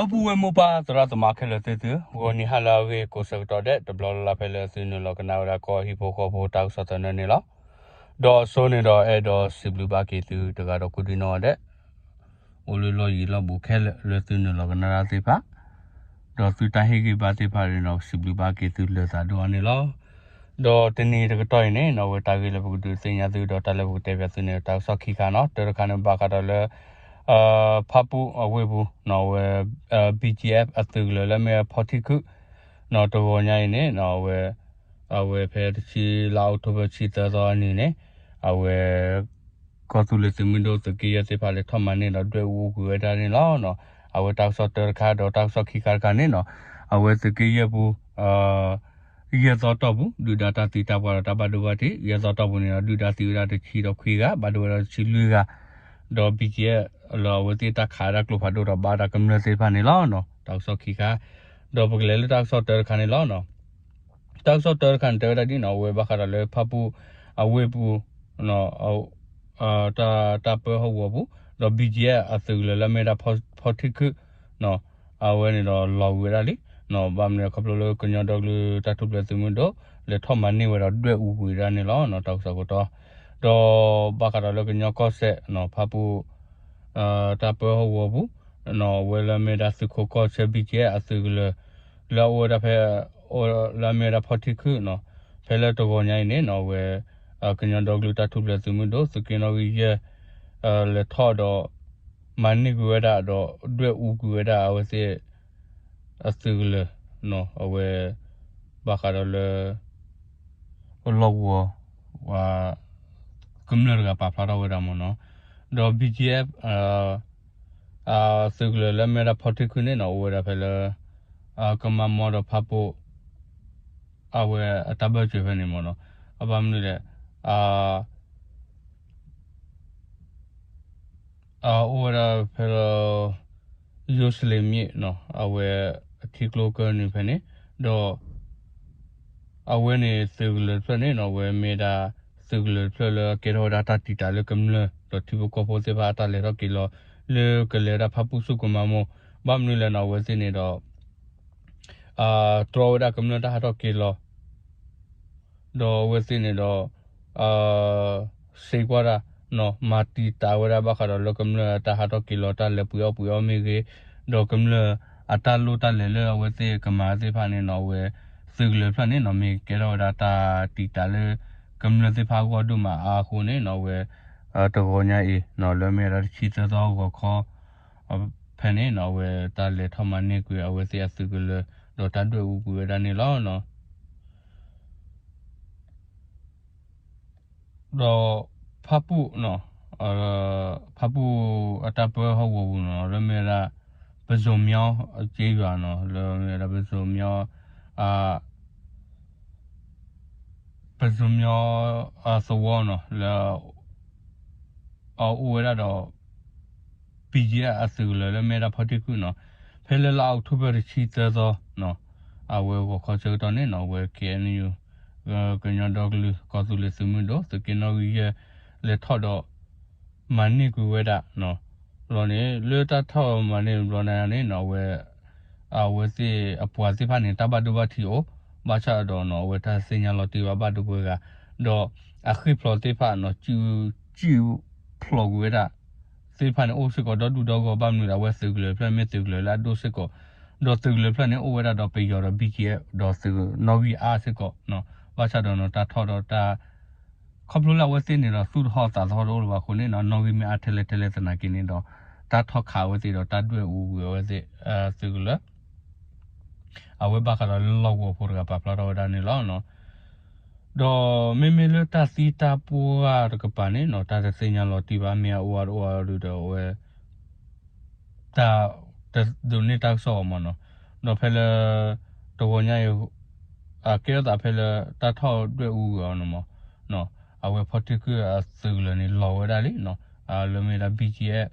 ဒီပုၢ်ဝဲၢ်မိၢ်ပၢ်သရၣ်သမါခဲလၢာ်သ့ၣ်သု, ဂီၤနံၤဟါလၢအဂ့ၤကိးဆၢကတီၢ်ဒဲး တဘျီလၢ်လၢ်ဖဲလၢသုနုာ်လီၤကနၣ်ဝဲဒၣ်ကီၢ်ဟံၣ်ဖိဃီဖိတၢ်ကစီၣ်သနၢၣ်န့ၣ်လီၤ. ဒီးအစိန့ၣ်ဒီးအဲၣ်ဒိးစံးဘျုးဘၣ်က့ၤသုတဂၤဒီးကိးဒံနီၢ်ဂၤဒဲး အိၣ်လၢလီၢ်ယံၤလီၢ်ဘူးခဲလၢာ်လၢသုနုာ်လီၤကနၣ်တၢ်သ့ၣ်တဖၣ်, ဒီးသုတၢ်ဟ့ၣ်ဂံၢ်ဘါသ့ၣ်တဖၣ်န့ၣ်ဒီး စံးဘျုးဘၣ်က့ၤသုလၢသးဒိၣ်အါန့ၣ်လီၤ. ဒီးတနံၤတကတီၢ်အံၤန့ၣ်နီၣ် အဝဲတၢ်ဂ့ၢ်လၢပကဒုးသ့ၣ်ညါသုဒီးတၢ်လၢပကတဲပၠးသုန့ၣ် တၢ်ကစီၣ်ခံခါနီၣ်, တၢတခါန့ၣ်ဘၣ်ဃးဒီးလၢ ဖၣ်ပူၣ်အဝ့ၢ်ပူၤနီၣ် အဝဲ BGF အသုးကလၢၤလၢမ့ၢ်ဖီထံခုၣ်နီၣ် တဂီၤညါအံၤန့ၣ်နီၣ် အဝဲ အဝဲဖဲတဆံလါအီးကထိဘၢၣ်တဆံသၢသီအနံၤန့ၣ် အဝဲ ကီၢ်သူလ့ၤသုးမုၢ်ဒိၣ်သုးက့ယဲၢ်သ့ၣ်တဖၣ်လဲၤထီၣ်မၤန့ၢ်ဒီးဒွဲၣ်အူအူကွံာ်ဝဲဒၣ်န့ၣ်လီၤ. အဝဲတၢ်ကစီၣ်တၢတခါဒီးတၢ်ကစီၣ်ခံခါတခါန့ၣ်နီၣ် အဝဲသုးက့ယဲၢ်ပူၤ ယဲၢ်သီတီၢ်ပူၤ ဒုၣ်ဒါတၢ်သံတၢ်ပှၢ်ဒီးတၢ်ဘၣ်ဒိဘၣ်ထံး ယဲၢ်သီတီၢ်ပူၤန့ၣ်ဒီး ဒုၣ်ဒါသံဝဲဒၣ်တဆံဒီးခွံဂၤ ဘၣ်ဒိဝဲဒၣ်တဆံလွံၢ်ဂၤ ဒီး BGF လၢအဝဲသ့ၣ်တၢ်ခးဝဲဒၣ်ကျိဖးဒိၣ်ဒီးဘၣ်ဝဲဒၣ်ကမျၢၢ်သ့ၣ်တဖၣ်န့ၣ်လီၤ. တၢ်ကစီၣ်ခံခါ ဒီးပကလဲၤလၢတၢ်ကစီၣ်တၢတခါန့ၣ်လီၤ. တၢ်ကစီၣ်တၢတခါန့ၣ် တဲဝဲဒၣ်ဒ်နီၣ် အဝဲဘၣ်ဃးဒီးလၢဖၣ်ပူၣ်အဝ့ၢ်ပူၤ တၢ်ပၢဟီၣ်ကဝီၤပူၤ ဒီး BGF အသုးကလၢၤလၢမ့ၢ်ဒၣ်ဖီထံခုၣ် အဝဲန့ၣ်ဒီးလီၤဝံၤဝဲဒၣ်လံ. ဘၣ်မနုၤခီဖျိလၢကညီဒီကလုာ်တၢ်ထူၣ်ဖျဲးသုးမုၢ်ဒိၣ် လဲၤထီၣ်မၤန့ၢ်ဝဲဒီးဒွဲၣ်အူကွံာ်ဝဲဒၣ်န့ၣ်လီၤ. တၢ်ကစီၣ်ကတီၢ် ဒီးဘၣ်ဃးဒီးလၢကညီကီၢ်စဲၣ် ဖၣ်ပူၣ် တၢ်ပၢဟီၣ်ကဝီၤပူၤ အဝဲလၢမ့ၢ်ဒၣ်သုးခိးကီၢ်ဆၢ BGF အသုးကလၢၤ လၢအအိၣ်ဝဲဒၣ်ဖဲ လၢအမ့ၢ်ဝဲဒၣ်ဖီထံခုၣ်နီၣ် ဖဲလၢတဂီၤညါအံၤန့ၣ်နီၣ် အဝဲ ကညီဒီကလုာ်တၢ်ထူၣ်ဖျဲးသုးမုၢ်ဒိၣ် သုးက့နီၣ်ဂံၢ်ယဲၢ် လဲၤထီၣ်ဒီး မၤန့ၢ်ကွံာ်ဝဲဒၣ်ဒီးဒွဲၣ်အူကွံာ်ဝဲဒၣ်အဝဲသ့ၣ် အသုးကလၢၤ အဝဲ ဘၣ်ဃးဒီးလၢ လီၢ်ကဝီၤ ကမျၢၢ်တဂၤပာ်ဖျါထီၣ်ဝဲဒၣ်မ့ၢ်နီၣ်, ဒီး BGF သုးကလၢၤလၢမ့ၢ်ဒၣ်ဖီထံခုၣ်န့ၣ်နီၣ် အိၣ်ဝဲဒၣ်ဖဲလၢ ကမၤမီဒီးဖၣ်ပူၣ် အဝဲအတၢ်ဘၢၣ်စၢၤဖဲန့ၣ်မ့ၢ်နီၣ်, အဘၣ်မနုၤလဲၣ် အိၣ်ဝဲဒၣ်ဖဲလၢ ယိၤစလ့းမ့ၣ်နီၣ် အဝဲအထံကျိကၢၢ်နုာ်ဖဲန့ၣ်, ဒီး အဝဲန့ၣ်သုးကလၢၤတဖျၢၣ်န့ၣ်နီၣ် အဝဲမ့ၢ်ဒၣ်သုးကလၢၤတဖျၢၣ်လၢအကဲထီၣ်ဝဲဒၣ်တၢ်တံာ်တာ်လၢကမျၢၢ် ဒီးထံဖိကီၢ်ဖိသ့ၣ်တဖၣ်အတၢ်လဲၤထီၣ်က့ၤလီၤ လၢကလဲၤဝဲဒၣ်ဖၣ်ပူၣ်ဆူၣ်ကမၤမိၢ်, ဘၣ်မနုၤလဲၣ်နီၣ် အဝဲသ့ၣ်န့ၣ်ဒီး တြီဝဲဒၣ်ကမျၢၢ်တၢ်ဟးထီၣ်က့ၤလီၤ ဒီးအဝဲသ့ၣ်န့ၣ်ဒီး စံးကွၢ်ဒၣ် မၤတံာ်တာ်ဝဲဒၣ်ဘၣ်ဃးဒီးလၢကမျၢၢ်အတၢ်ဟးထီၣ်က့ၤလီၤ တၢ်လဲၤပှ့ၤအီၣ်ပှ့ၤအီမ့ၢ်ဂ့ၤ, ဒီးကမျၢၢ်အတၢ်လိၣ်တၢ်လဲၤလၢအဝဲသ့ၣ်ကမၤသ့ၣ်တဖၣ်န့ၣ်နီၣ် အဝဲသုးကလၢၤတဖျၢၣ်န့ၣ်နီၣ် မ့ၢ်ကဲထီၣ်ဝဲဒၣ်တၢ်တံာ်တာ်လၢ ကမျၢၢ်သ့ၣ်တဖၣ်အဂီၢ်ဒိၣ်မးအါအဃိန့ၣ်နီၣ် အဝဲ တဂီၤညါအံၤနီၣ် လၢမ့ၢ်ဝဲဒၣ်တဆံသၢသီဂီၤခီ ဖဲန့ၣ်နီၣ် အဝဲတၢ်လဲၤထီၣ်မၤန့ၢ်ကွံာ်အဝဲသ့ၣ်အသုးကလၢၤ ဒီးတၢ်ဒွဲၣ်အူကွံာ်ဝဲဒၣ်န့ၣ်လီၤ. ဒီးဖၣ်ပူၣ် ဖၣ်ပူၣ်အတၢ်ပၢဟီၣ်ကဝီၤပူၤနီၣ် လၢမ့ၢ်ဝဲဒၣ် ပစိၤမညီ အစ့ယွၤနီၣ် လၢမ့ၢ်ဝဲဒၣ်ပစိၤမညီ ပစိၤမညီ သဝီနီၣ် လၢ အအိၣ်ဝဲဒၣ်ဒီး BGF အသုးကလၢၤလၢမ့ၢ်ဝဲဒၣ်ဖီထံခုၣ်နီၣ် ဖဲလၢလါအီးကထိဘၢၣ်တဆံသၢသီနီၣ် အဝဲဂီၤခီဆၢကတီၢ်န့ၣ်နီၣ် အဝဲ KNU ကညီဒီကလုာ်ကီၢ်သူလ့ၤသုးမုၢ်ဒိၣ် သုးက့နီၣ်ဂံၢ်ယဲၢ် လဲၤထီၣ်ဒီး မၤန့ၢ်ကွံာ်ဝဲဒၣ် ဘျီန့ၣ် လၢတၢ်ထီၣ်မၤန့ၢ်ဘျီန့ၣ်န့ၣ်နီၣ် အဝဲ အဝဲသ့ၣ်အပှၤသ့ၣ်တဖၣ်န့ၣ် တၢ်ဘၣ်ဒိဘၣ်ထံးအိၣ် ဘၣ်ဆၣ်ဒီးနီၣ် အဝဲတၢ်သ့ၣ်ညါလီၤတံၢ်ဘၣ်ဘၣ်ဒိပှဲၤဂၤ ဒီးအဃံဖျိးသ့ၣ်တဖၣ်နီၣ် စု စုဖျိးကွံာ်ဝဲဒၣ် သ့ၣ်တဖၣ်န့ၣ် အိၣ်စ့ၢ်ကီးဒီဒူၣ်ဒီဂီၢ် ဘၣ်မနုၤလဲၣ် အဝဲသုးကလၢၤဖျၢၣ်မ့ၢ်သုးကလၢၤလၢအဒိၣ်စ့ၢ်ကီး ဒီးသုးကလၢၤဖျၢၣ်န့ၣ် အိၣ်ဝဲဒၣ်ဒီးပယီၤဒီး BGF ဒီးသုးနီၣ်ဂံၢ်အါစ့ၢ်ကီး ဘၣ်ဆၣ်ဒီးနီၣ် တၢ်ထီၣ်ဒီးတၢ် ခီဖျိလၢအဝဲသ့ၣ်န့ၣ်ဒီး သူၣ်တဟီၣ်သးတဟီၣ်တအိၣ်လၢၤဘၣ်အဃိန့ၣ်နီၣ် နီၣ်ဂံၢ်မ့ၢ်အါထဲလဲၣ်ထဲလဲၣ်သနာ်က့န့ၣ်ဒီး တၢ်ထီၣ်ခးအဝဲသ့ၣ်ဒီးတၢ်ဒွဲၣ်အူကွံာ်အဝဲသ့ၣ် သုးကလၢၤ အဝဲဘၣ်ဃးဒီးလၢလီၢ်ကဝီၤဖိတဂၤပာ်ဖျါထီၣ်ဝဲဒၣ်န့ၣ်လီၤ. ဒီးမ့မ့ၢ်လၢတၢ်သံတၢ်ပှၢ်တကပၤန့ၣ်နီၣ် တၢ်တသ့ၣ်ညါလီၤတံၢ်ဘၣ် မ့ၢ်အအိၣ်အါတအိၣ်အါဒုဒီးအဝဲ တၢ်ဒိးန့ၢ်တၢ်ကစီၣ်အီၤမ့ၢ်နီၣ်, ဒီးဖဲလၢ တဂီၤညါအံၤ အကဲထီၣ်သးဖဲလၢတၢ်ထီၣ်ဒွဲၣ်အူကွံာ်အီၤန့ၣ်မ့ၢ်နီၣ်, အဝဲဖီထံခုၣ်အသုးကလၢၤန့ၣ်လီၤဝဲဒၣ်လံနီၣ်, လၢမ့ၢ်ဒၣ် BGF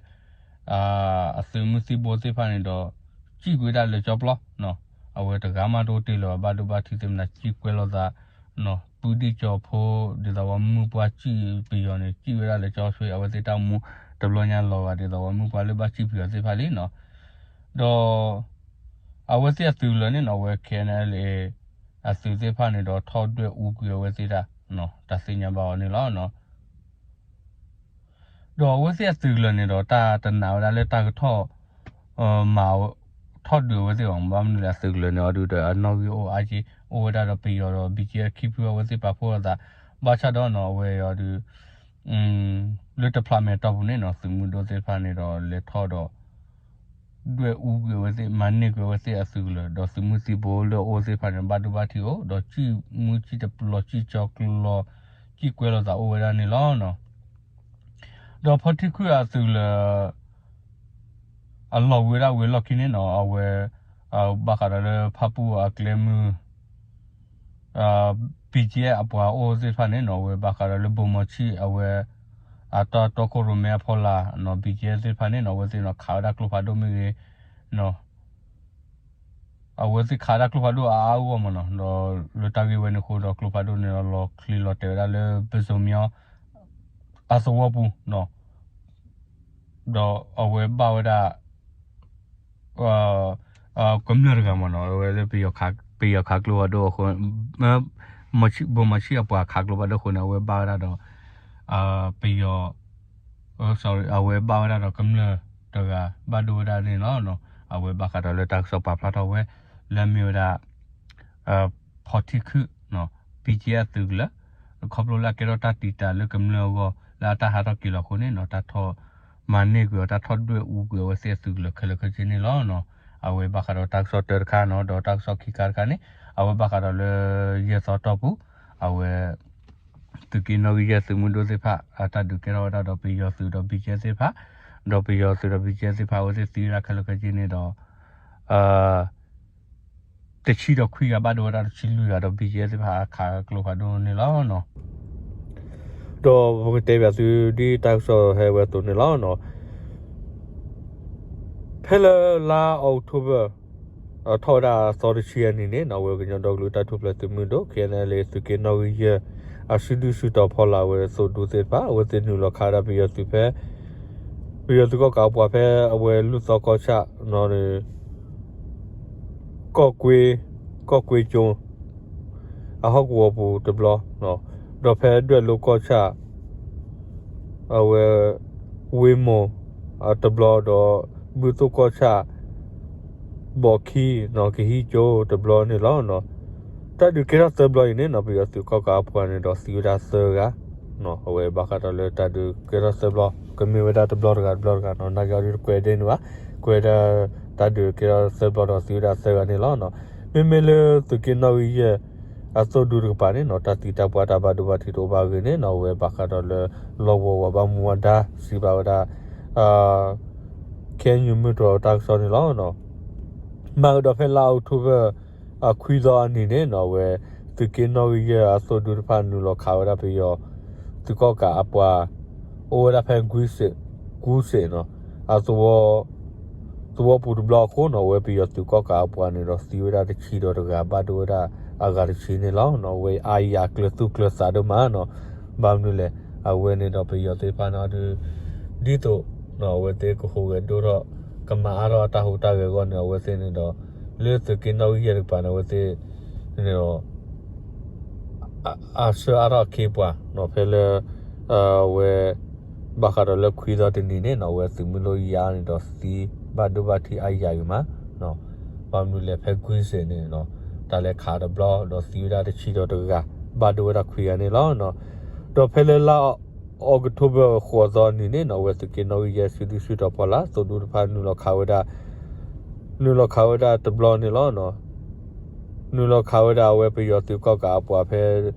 အသုးမုၢ်သံၣ်ဘိသ့ၣ်တဖၣ်န့ၣ်ဒီး စံၣ်ကွံာ်ဝဲဒၣ်လၢကၠီပျီနီၣ်, အဝဲတဂၤမးတအိၣ်တ့ၢ်လၢၤဘၣ် ဘၣ်ဒိဘၣ်ထံးသ့ၣ်မနုၤ စံၣ်ကွဲလိာ်သး ပုၢ်ဒံၣ်ကၠီဖိ ဒ်သိးဝဲမုၢ်ပှၢ်စံၣ်ပယီၤန့ၣ် စံၣ်ဝဲဒၣ်လၢကၠီဆွ့ အဝဲသ့ၣ်တၢ်အိၣ်မူတဘျီညါလီၤဂာ် ဒ်သိးဝဲမုၢ်ပှၢ်လၢဘၣ်စံၣ်ပယီၤသ့ၣ်တဖၣ်လံနီၣ်. ဒီး အဝဲသ့ၣ်အသုးကလၢၤန့ၣ်နီၤ အဝဲ K N L A အသုးသ့ၣ်တဖၣ်န့ၣ်ဒီး ထီၣ်ဒွဲၣ်အူကွံာ်အဝဲသ့ၣ်တၢ် တၢ်သ့ၣ်ညါဘၣ်အီၤန့ၣ်လီၤ. ဒီးအဝဲသ့ၣ်အသုးကလၢၤန့ၣ်ဒီး တၢ်တနာ်ဝဲဒၣ်လၢတၢ်ကထီၣ် မၤ ထီၣ်ဒုးအဝဲသ့ၣ်အီၤ ဘၣ်မနုၤလဲၣ် အသုးကလၢၤန့ၣ်အီၤဒုးဒီး အနီၣ်ဂံၢ်အိၣ်အါက့ အိၣ်ဝဲဒၣ်ဒီးပယီၤဒီး ဘံကဲခံဖုအဝဲသ့ၣ်ပာ်ဖှိၣ်အသး ဘၣ်ဆၣ်ဒီးနီၤ အဝဲအီၤဒုး လၢတဖျးမဲာ်တီၢ်ပူၤန့ၣ်နီၤ သုးမုၢ်ဒိၣ်သ့ၣ်တဖၣ်န့ၣ်ဒီး လဲၤထီၣ်ဒီး ဒွဲၣ်အူကွံာ်အဝဲသ့ၣ် မၤန့ၢ်ကွံာ်အဝဲသ့ၣ်အသုးကလၢၤ ဒီးသုးမုၢ်သံၣ်ဘိလၢအအိၣ်သ့ၣ်တဖၣ်န့ၣ် ဘၣ်ဒိဘၣ်ထံးအိၣ် ဒီးစံၣ်မူစံၣ်တပျီၤ စံၣ်ကၠီကျီ စံၣ်ကွဲလိာ်သးအိၣ်ဝဲဒၣ်န့ၣ်လီၤ. ဒီးဖီထံခုၣ်အသုးကလၢၤ အလီၢ်ဝံၤဝဲဒၣ်ဝံၤအလီၢ်ခံန့ၣ်နီၤ အဝဲ ဘၣ်ဃးဒီးလၢဖၣ်ပူၣ်အကျဲမုၢ် BGF အပှၤအိၣ်သ့ၣ်တဖၣ်န့ၣ်နီၤ အဝဲဘၣ်ဃးဒီးလၢဘိၣ်မီၤဆံၣ် အဝဲ အတၢ်တီခိၣ်ရိၣ်မဲအဖီလာ်နီၤ BGF သ့ၣ်တဖၣ်န့ၣ်နီၤ အဝဲသ့ၣ်နီၤ ခးဝဲဒၣ်ကျိဖးဒိၣ်မ့ၢ်ဂ့ၤ အဝဲသ့ၣ်ခးဝဲဒၣ်ကျိဖးဒိၣ်အါအါဂီၢ်ဂီၢ်မ့ၢ်နီၤ ဒီးလၢတၢ်ဂ့ၢ်ဝဲန့ၣ်အဃိဒီး ကျိဖးဒိၣ်န့ၣ်ဒီး လီၤချံလီၤတဲာ်ဝဲဒၣ်လၢ ပစိၤမံ အသဝီပူၤ ဒီးအဝဲဘၣ်ဝဲဒၣ် ကမျၢၢ်တဂၤမ့ၢ်နီၤ အဝဲလၢ ပယီၤခးကျိဖးဒိၣ်အဃိ ဘိၣ်မီၤဆံၣ်အပှၤခးကျိဖးဒိၣ်အဃိန့ၣ် အဝဲဘၣ်ဝဲဒၣ်ဒီး ပယီၤ အဝဲဘၣ်ဝဲဒၣ်ဒီးကမျၢၢ်တဂၤဘၣ်ဒိဝဲဒၣ်န့ၣ်လီၤ. အဝဲဘၣ်ဃးဒီးလၢတၢ်ကစီၣ်ပာ်ဖျါထီၣ်ဝဲ လၢအမ့ၢ်ဝဲဒၣ် ဖီထံခုၣ် BGF အသုးကလၢၤ ခီဖျိလၢအကဲထီၣ်တၢ်တံာ်တာ်လၢကမျၢၢ်အဂီၢ် လၢအတၢ်ဟးထီၣ်က့ၤလီၤအဃိန့ၣ်နီၤ တၢ်ထီၣ်မၤန့ၢ်ကွံာ်အီၤ တၢ်ထီၣ်ဒွဲၣ်အူကွံာ်အဝဲသ့ၣ်အသုးကလၢၤခဲလၢာ်ခဲဆ့န့ၣ်လီၤ. အဝဲဘၣ်ဃးဒီးတၢ်ကစီၣ်တၢတခါနီၤ ဒီးတၢ်ကစီၣ်ခံခါတခါန့ၣ် အဝဲဘၣ်ဃးဒီးလၢ ယဲၢ်သီတီၢ်ပူၤ အဝဲ သုးက့နီၣ်ဂံၢ်ယဲၢ်သုးမုၢ်ဒိၣ်သ့ၣ်တဖၣ် အတၢ်ဒုးကဲထီၣ်ဝဲဒၣ်ဒီးပယီၤသုးဒီး BGF သ့ၣ်တဖၣ် ဒီးပယီၤသုးဒီး BGF သ့ၣ်တဖၣ် အဝဲသ့ၣ်သံဝဲဒၣ်ခဲလၢာ်ခဲဆ့န့ၣ်ဒီး တဆံဒီးခွံဂၤဘၣ်ဒိဝဲဒၣ်တဆံလွံၢ်ဂၤဒီး BGF သ့ၣ်တဖၣ်အခးကျိဖးဒိၣ်န့ၣ်လီၤ. ဒီးပကတဲဘၣ်သုဒ်တၢ်ကစီၣ်ဟဲဝဲအသိးန့ၣ်လီၤ. ဖဲလၢလါအီးကထိဘၢၣ် ထီၣ်ဝဲဒၣ်အသီတဆံအနံၤန့ၣ်နီၤ အဝဲကညီဒီကလုာ်တၢ်ထူၣ်ဖျဲးသုးမုၢ်ဒိၣ် K N L A သုးက့နီၣ်ဂံၢ်ယဲၢ် အစုဒုၣ်စုတီၤဖီလာ်အဝဲသိၣ်ဒူသ့ၣ်တဖၣ် အဝဲသ့ၣ်နုာ်လီၤခးဝဲဒၣ်ပယီၤသုးဖဲ ပယီၤသုးကီၣ်ကးအပှၤဖဲအဝဲလုၢ်သီကီၢ်ဆၣ်န့ၣ် ကီၢ်ကွ့ ကီၢ်ကွ့ကၠိ အဟီၣ်ကဝီၤပူၤတဘျီ ဒီးဖဲဒွဲၣ်လိကီၢ်ဆၣ် အဝဲ ဝ့မိၢ် တဘျီဒီး ဘုသိၣ်ကီၢ်ဆၣ် ဘီၣ်ခံ ကဟံးကၠိတဘျီန့ၣ်လီၤ. တၢ်ဒုးကဲထီၣ်သၢဘျီအံၤန့ၣ်နီၤ ပယီၤသုးကီၣ်ကးအပှၤန့ၣ်ဒီးသံဝဲဒၣ်သၢဂၤ အဝဲဘၣ်ဃးဒီးလၢတၢ်ဒုးကဲထီၣ်သၢဘျီ ကမ့ၢ်ဝဲဒၣ်တဘျီတဂၤတဘျီတဂၤနီၤ နာ်က့အီၤဒုးတကွဲးဒဲန့ၣ်ဘၣ် ကွဲးဒၣ် တၢ်ဒုးကဲထီၣ်သၢဘျီဒီးသံဝဲဒၣ်သၢဂၤန့ၣ်လီၤ. မ့မ့ၢ်လၢသုးက့နီၣ်ဂံၢ်ယဲၢ် အသိၣ်ဒူတကပၤန့ၣ်နီၤ တၢ်သံတၢ်ပှၢ်တၢ်ဘၣ်ဒိဘၣ်ထံးတအိၣ်ဘၣ်အဂ့ၢ်န့ၣ်နီၤ အဝဲဘၣ်ဃးဒီးလၢ လီၢ်ကဝီၤဝၤဘၣ်မူဘၣ်ဒါ စံးဘၣ်ဝဲဒၣ် ခဲအံၤမုၢ်တြီၤတၢ်ကစီၣ်န့ၣ်လီၤ. မၤကဒီးဖဲလါအီးကထိဘၢၣ် အခွံသီအနံၤန့ၣ်နီၤ အဝဲ သုးက့နီၣ်ဂံၢ်ယဲၢ်အသိၣ်ဒူတဖၣ်နုာ်လီၤခးဝဲဒၣ်ပယီၤ သုးကီၣ်ကးအပှၤ အိၣ်ဝဲဒၣ်ဖဲ ကူစ့ၣ်နီၤ အသဝီ သဝီပူၤတဘျီအဃိနီၤ အဝဲပယီၤသုးကီၣ်ကးအပှၤန့ၣ်ဒီးသံဝဲဒၣ်တဆံဒီးတဂၤ ဘၣ်ဒိဝဲဒၣ်အဂၤတဆံန့ၣ်လီၤ. အဝဲအါယၤကျၢၤသူၣ်ကျၢၤသးဒိၣ်မးနီၤ ဘၣ်မနုၤလဲၣ် အဝဲန့ၣ်ဒီးပယီၤသ့ၣ်တဖၣ်န့ၣ်ဒီး ဒ်သိး အဝဲသ့ၣ်ကဟူးဂဲၤဒိၣ်ထီၣ် ကမၤအါထီၣ်အတၢ်ဟူးတၢ်ဂဲၤအဂီၢ်န့ၣ် အဝဲသ့ၣ်န့ၣ်ဒီး လၢသုးက့နီၣ်ဂံၢ်ယဲၢ်တကပၤန့ၣ် အဝဲသ့ၣ်န့ၣ်ဒီး အဆှၢအါထီၣ်အခ့အပှၤနီၤ ဖဲလၢ အဝဲ ဘၣ်ဃးဒီးလၢခွံသီတနံၤန့ၣ်နီၤ အဝဲသုးမုၢ်ဒိၣ်ယဲၢ်န့ၣ်ဒီးသံ ဘၣ်ဒိဘၣ်ထံးအါယၤအံၤမး ဘၣ်မနုၤလဲၣ်ဖဲ ကူစ့ၣ်န့ၣ်နီၤ တၢ်လဲၤခးတဘျီ ဒီးသံဝဲဒၣ်တဆံဒီးတဂၤ ဘၣ်ဒိဝဲဒၣ်ခွံဂၤန့ၣ်လီၤ. ဒီးဖဲလၢလါ အီးကထိဘၢၣ် ဃိးသီအနံၤန့ၣ်နီၤ အဝဲသုးက့နီၣ်ဂံၢ်ယဲၢ်စုဒုၣ်စုတီၤဖီလာ် သိၣ်ဒူတဖၣ်နုာ်လီၤခးဝဲဒၣ် နုာ်လီၤခးဝဲဒၣ်တဘျီန့ၣ်လီၤ. နုာ်လီၤခးဝဲဒၣ်အဝဲပယီၤသုးကီၣ်ကးအပှၤဖဲ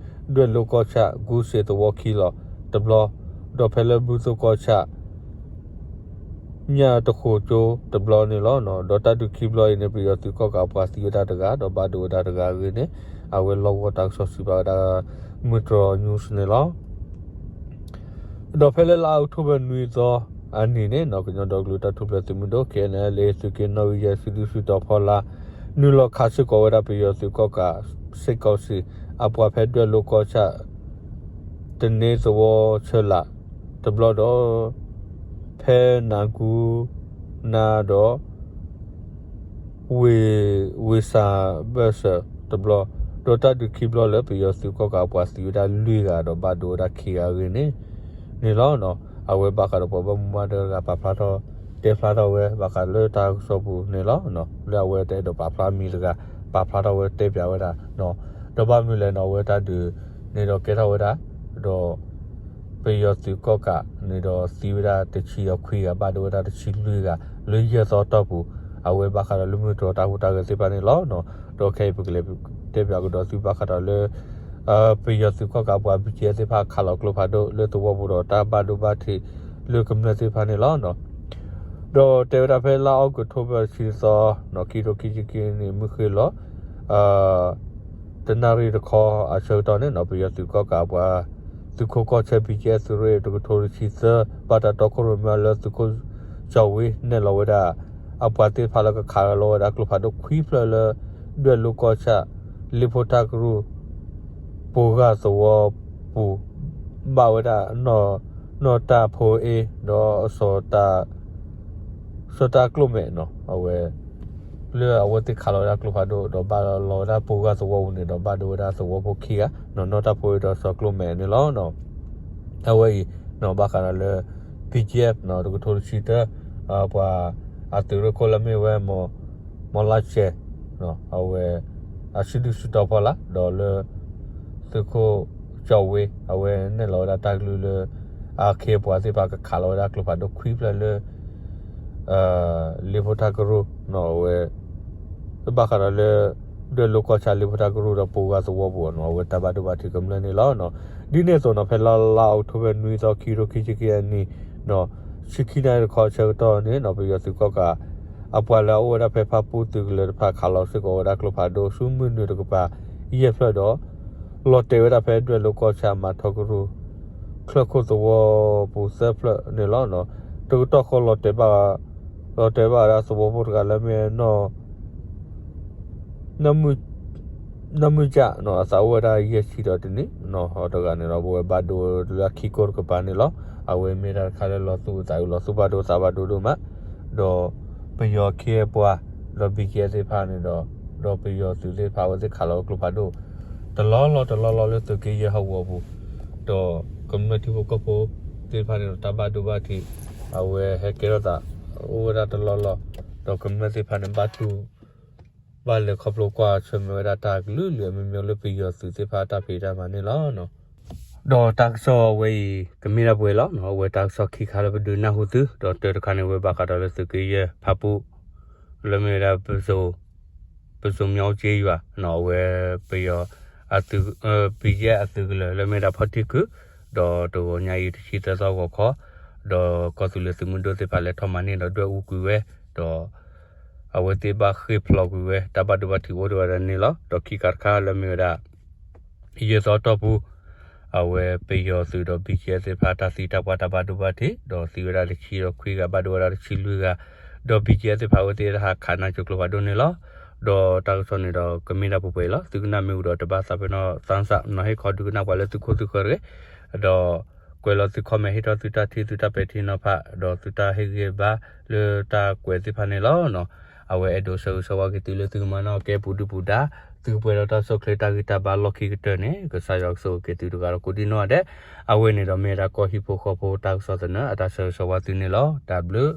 ဒွဲၣ်လိကီၢ်ဆၣ် ကူစ့ၣ်သဝီခံလီၤတဘျီ, ဒီးဖဲလၢဘုသိၣ်ကီၢ်ဆၣ် ညၣ်တဃိးကၠိတဘျီန့ၣ်လီၤ. ဒီးတၢ်ဒုးခံဘျီအံၤန့ၣ် ပယီၤသုးကီၣ်ကးအပှၤသံဝဲဒၣ်တဂၤ ဒီးဘၣ်ဒိဝဲဒၣ်တဂၤအဂ့ၢ်န့ၣ် အဝဲလီၢ်ကဝီၤတၢ်ကစီၣ်စံးဘၣ်ဝဲဒၣ် မုၢ်တြီၤ news န့ၣ်လီၤ. ဒီးဖဲလၢလါအီးကထိဘၢၣ်နွံသီအနံၤန့ၣ်နီၤ ကညီဒီကလုာ်တၢ်ထူၣ်ဖျဲးသုးမုၢ်ဒိၣ် KNLA သုးက့နီၣ်ဂံၢ်ယဲၢ်စုဒုၣ်စုတီၤဖီလာ် နုာ်လီၤခးစ့ၢ်ကီးဝဲဒၣ်ပယီၤသုးကီၣ်ကး စစ်ကောင်စီ အပှၤဖဲဒွဲၣ်လိကီၢ်ဆၣ် တန့သဝီဆၢလာ်တဘျီဒီး ဖဲနၤကူနၤဒီး ဝ့ၢ် ဝ့ၢ်စၣ်ဘၢၣ်စၢၤတဘျီ, ဒီးတၢ်ဒုးခံဘျီလၢပယီၤသုးကီၣ်ကးအပှၤသံဝဲဒၣ်လွံၢ်ဂၤဒီးဘၣ်ဒိဝဲဒၣ်ခံဂၤအဂ့ၢ်န့ၣ် န့ၣ်လီၤ. အဝဲဘၣ်ဃးဒီးပှၤဘၣ်မူဘၣ်ဒါတဂၤပာ်ဖျါထီၣ် တဲဖျါထီၣ်ဝဲဘၣ်ဃးလၢတၢ်ကစီၣ်ပူၤန့ၣ်လီၤ. လၢအဝဲတအဲၣ်ဒိးပာ်ဖျါမံၤတဂၤ ပာ်ဖျါထီၣ်ဝဲတဲပၠးဝဲဒၣ် ဒီးဘၣ်မနုၤလဲၣ်န့ၣ် အဝဲတၢ်ဒုးန့ၣ်ဒီးကဲထီၣ်ဝဲဒၣ် ဒီး ပယီၤသုးကီၣ်ကးန့ၣ်ဒီးသံဝဲဒၣ်တဆံဒီးခွံဂၤ ဘၣ်ဒိဝဲဒၣ်တဆံလွံၢ်ဂၤ လၢယဲၢ်သီတီၢ်ပူၤ အဝဲဘၣ်ဃးဒီးလၢမုၢ်တြီၤတၢ်ဟူးတၢ်ဂဲၤသ့ၣ်တဖၣ်န့ၣ်လီၤ. ဒီးခဲအံၤပကလဲၤတဲပၠးကဒီးသုဘၣ်ဃးဒီးလၢ ပယီၤသုးကီၣ်ကးအပှၤ ဘံၣ်ကဲသ့ၣ်တဖၣ်ခးလီၤကျိဖးဒိၣ်လၢသဝီပူၤဒီးတၢ်ဘၣ်ဒိဘၣ်ထံး လၢကမျၢၢ်သ့ၣ်တဖၣ်န့ၣ်လီၤ. ဒီးတဲဝဲဒၣ်ဖဲလါအီကူးထီၣ်ဘၢၣ်တဆံသီ ခံကထိခံဆံခံနံၣ်မုၢ်ဃ့ၢ်လီၤ တနၣ်ရံၣ်တခီအဆၢကတီၢ်န့ၣ် ပယီၤသုးကီၣ်ကးအပှၤ သုးခိးကီၢ်ဆၢ ဘံၣ်ကဲသုးရ့ၣ် တကထိတဆံသၢ ဘၣ်တၢ်တီခိၣ်ရိၣ်မဲလၢသုးခိၣ်ကၠီၣ်ဝ့ နဲၣ်လီၤဝဲဒၣ် အပှၤသ့ၣ်တဖၣ်လၢကခးလီၤဝဲဒၣ်ကျိဖးဒိၣ်ခွံဖျၢၣ်လၢ ဒွဲၣ်လိၤကီၢ်ဆၣ် လ့ဖိထၢကရူၢ် ပူၤဂၢ်သဝီပူၤ ဘၣ်ဝဲဒၣ် နီၢ်တၢ်ဖိအ့ ဒီး စီၤတၢ်ကျိၣ်မဲာ်နီၤ အဝဲ လၢအဝဲသ့ၣ်ခးလီၤဝဲဒၣ်ကျိဖးဒိၣ် ဒီးဘၣ်လီၤဝဲဒၣ်ပူၤဂၢ်သဝီပူၤန့ၣ်ဒီး ဘၣ်ဒိဝဲဒၣ်သဝီဖိခံဂၤ နီၢ်တၢ်ဖိအ့ဒီးစီၤကျိၣ်မဲာ်န့ၣ်လီၤ. အဝဲအံၤ ဘၣ်ဃးဒီးလၢ ဘံၣ်ကဲ တကထိတဆံတၢ ပှၤအသုးရ့ၣ်ခိၣ်လၢမ့ၢ်ဝဲ မီၤလါစဲး အဝဲ အစုဒုၣ်စုတီၤဖီလာ် ဒီးလၢ သုးခိၣ်ကၠီၣ်ဝ့ အဝဲနဲၣ်လီၤဝဲဒၣ်တၢ်ကလုၢ်လၢ အခ့အပှၤသ့ၣ်တဖၣ်ကခးလီၤဝဲဒၣ်ကျိဖးဒိၣ်ခွံဖျၢၣ်လၢ လ့ဖိထၢကရူၢ် အဝဲ ဘၣ်ဃးဒီးလၢ ဒွဲၣ်လိၤကီၢ်ဆၣ်လ့ဖိထၢကရူၢ်ဒီးပူၤဂၢ်သဝီပူၤနီၤ အဝဲတၢ်ဘၣ်ဒိဘၣ်ထံးကမျၢၢ်န့ၣ်လီၤ. ဒ်န့ၣ်အသိးနီၤ ဖဲလါလါအီးကထိဘၢၣ်နွံသီ ခံကထိခံဆံခံအနံၣ် ဆံခံနၣ်ရံၣ်တခီအဆၢကတီၢ်န့ၣ်နီၤ ပယီၤသုးကီၣ်ကး အပှၤလၢအအိၣ်ဝဲဒၣ်ဖဲဖၣ်ပူၣ်သုးကလၢၤတဖၣ် ခးလီၤစ့ၢ်ကီးဝဲဒၣ်ကျိဖးဒိၣ်ဆူမုၢ်နုာ်တကပၤ ယဲၢ်ဖျၢၣ်ဒီး လီၤတဲာ်ဝဲဒၣ်ဖဲဒွဲၣ်လိၤကီၢ်ဆၣ်မၤထီကရူၢ် ချၢၣ်ခိၣ်သဝီပူၤသၢဖျၢၣ်န့ၣ်လီၤ. တကတီၢ်ဃီလီၤတဲာ်ဘၣ် လီၤတဲာ်ဘၣ်ဝဲဒၣ်သဝီဖိတဂၤလၢမ့ၢ်နီၢ် နီၢ်မုၢ်ကၠၣ်နီၤ အသးအိၣ်ဝဲဒၣ်ယဲၢ်ဆံဒီးတနံၣ်နီၤ တဂၤန့ၣ်ဒီး ပဝဲဘၣ်ဒိလၢအခံကိၢ်တကပၤန့ၣ်လီၤ. အဝဲမ့ၢ်တၢ်တခါလၢလီၤသူၣ်အသးအုးလီၤသူၣ်ဘၣ်ဒိသးဘၣ်ဒိဒိၣ်မး ဒီးပယီၤခ့အပှၤ ဒီးဘံၣ်ကဲသ့ၣ်တဖၣ်န့ၣ်ဒီး ဒီးပယီၤသုးသ့ၣ်တဖၣ်အဝဲသ့ၣ်ခးလီၤကျိဖးဒိၣ် တလီၢ်လီၢ်တလီၢ်လီၢ်လၢသုးက့ယဲၢ်ဟီၣ်ကဝီၤပူၤ ဒီးကမျၢၢ်ထံဖိကီၢ်ဖိသ့ၣ်တဖၣ်န့ၣ်ဒီး တၢ်ဘၣ်ဒိဘၣ်ထံး အဝဲဟဲကဲထီၣ်သး အိၣ်ဝဲဒၣ်တလီၢ်လီၢ် ဒီးကမျၢၢ်သ့ၣ်တဖၣ်န့ၣ် ဘၣ်တူၢ် ဘၣ်လဲၤခီဖျိကွၢ်ဆၢၣ်မဲာ်ဝဲဒၣ်တၢ်ကလုာ်ကလုာ်အမျိုးမျိုး လၢပယီၤသုးသ့ၣ်တဖၣ်တၢ်ဖံးတၢ်မၤန့ၣ်လီၤ. ဒီးတၢ်ကစီၣ်အဝဲအံၤ ကမ့ၢ်ဒၣ်ပှဲၤလီၤ. အဝဲတၢ်ကစီၣ်ခံခါလၢပဒုးနၢ်ဟူသု ဒီးတၢတခါန့ၣ် ဝဲဘၣ်ဃးဒီးလၢသုးက့ယဲၢ်ဖၣ်ပူၣ် လၢမ့ၢ်ဝဲဒၣ် ပစိၤမညီက့ယွၤ အဝဲပယီၤ အသုး ဘံၣ်ကဲအသုးကလၢၤ လၢမ့ၢ်ဝဲဒၣ်ဖီထံခုၣ် ဒီးတဂီၤညါအံၤတဆံသၢသီဂီၤခီ ဒီးကီၢ်သူလ့ၤသုးမုၢ်ဒိၣ်သ့ၣ်တဖၣ်လဲၤထီၣ်မၤန့ၢ်ဒီးဒွဲၣ်အူကွံာ်ဝဲ ဒီး အဝဲသ့ၣ်ဘၣ်ဃ့ၢ်ဖျိးကွံာ်ဝဲ တၢ်ဘၣ်ဒိဘၣ်ထံးအိၣ်ဒံးဝဲဒၣ်န့ၣ်လီၤ. ဒီးခံခါတခါလၢမ့ၢ်ဝဲဒၣ် ယဲၢ်သီတီၢ်ပူၤ အဝဲပယီၤသုးဒီး ဘံၣ်ကဲသ့ၣ်တဖၣ်တၢ်သံတၢ်ပှၢ်တၢ်ဘၣ်ဒိဘၣ်ထံး ဒီးသံဝဲဒၣ်တဆံဒီးခွံဂၤ ဘၣ်ဒိဝဲဒၣ်တဆံလွံၢ်ဂၤ ဒီး ဘံၣ်ကဲသ့ၣ်တဖၣ် အဝဲသ့ၣ်တဟးခးနါစိၤကျိဖးဒိၣ်န့ၣ်လီၤ. ဒီးတၢ်ကစီၣ်န့ၣ်ဒီးကမ့ၢ်ဒၣ်ပှဲၤပှဲၤလီၤ. သုကနၣ်မ့ၢ်အိၣ်ဒီးတဘၣ်သးပ့ၤနီၣ် သးစၢ် နီၤဟ့ၣ်ခီဒုးကနၣ်ပှၤလၢသုခိၣ်သုဃၢၤတဂ့ၤ ဒီး ကွဲးလီၤသု comment ဟ့ၣ်ထီၣ်သုတၢ်ထံၣ်သုတၢ်ပဲာ်ထံနီၤဖး ဒီးသုတၢ်ဟ့ၣ်ဂံၢ်ဘါလၢတၢ်ကွဲးသ့ၣ်တဖၣ်န့ၣ်လီၤ. အဝဲအဲၣ်ဒိးဆၢဂ့ၤဆၢဝါက့ၤသုလၢသုကမၤနၢၤကဲပူၤဒုၣ်ပူၤဒါ သုကပှဲၤဒီးတၢ်ဆိၣ်ချ့တၢ်ဂံၢ်တၢ်ဘါလီၢ်ခံကတၢၢ်န့ၣ် ကစၢ်ယွၤကဆိၣ်ဂ့ၤက့ၤသုတဂၤဒီးကိးဒံနီၢ်ဂၤဒဲး. အဝဲန့ၣ်ဒီးမ့ၢ်ဝဲဒၣ်ကီၢ်ဟံၣ်ဖိဃီဖိတၢ်ကစီၣ်သနၢၣ် အတၢ်ဆၢဂ့ၤဆၢဝါသုန့ၣ်လီၤ. တၢ်ဘျုး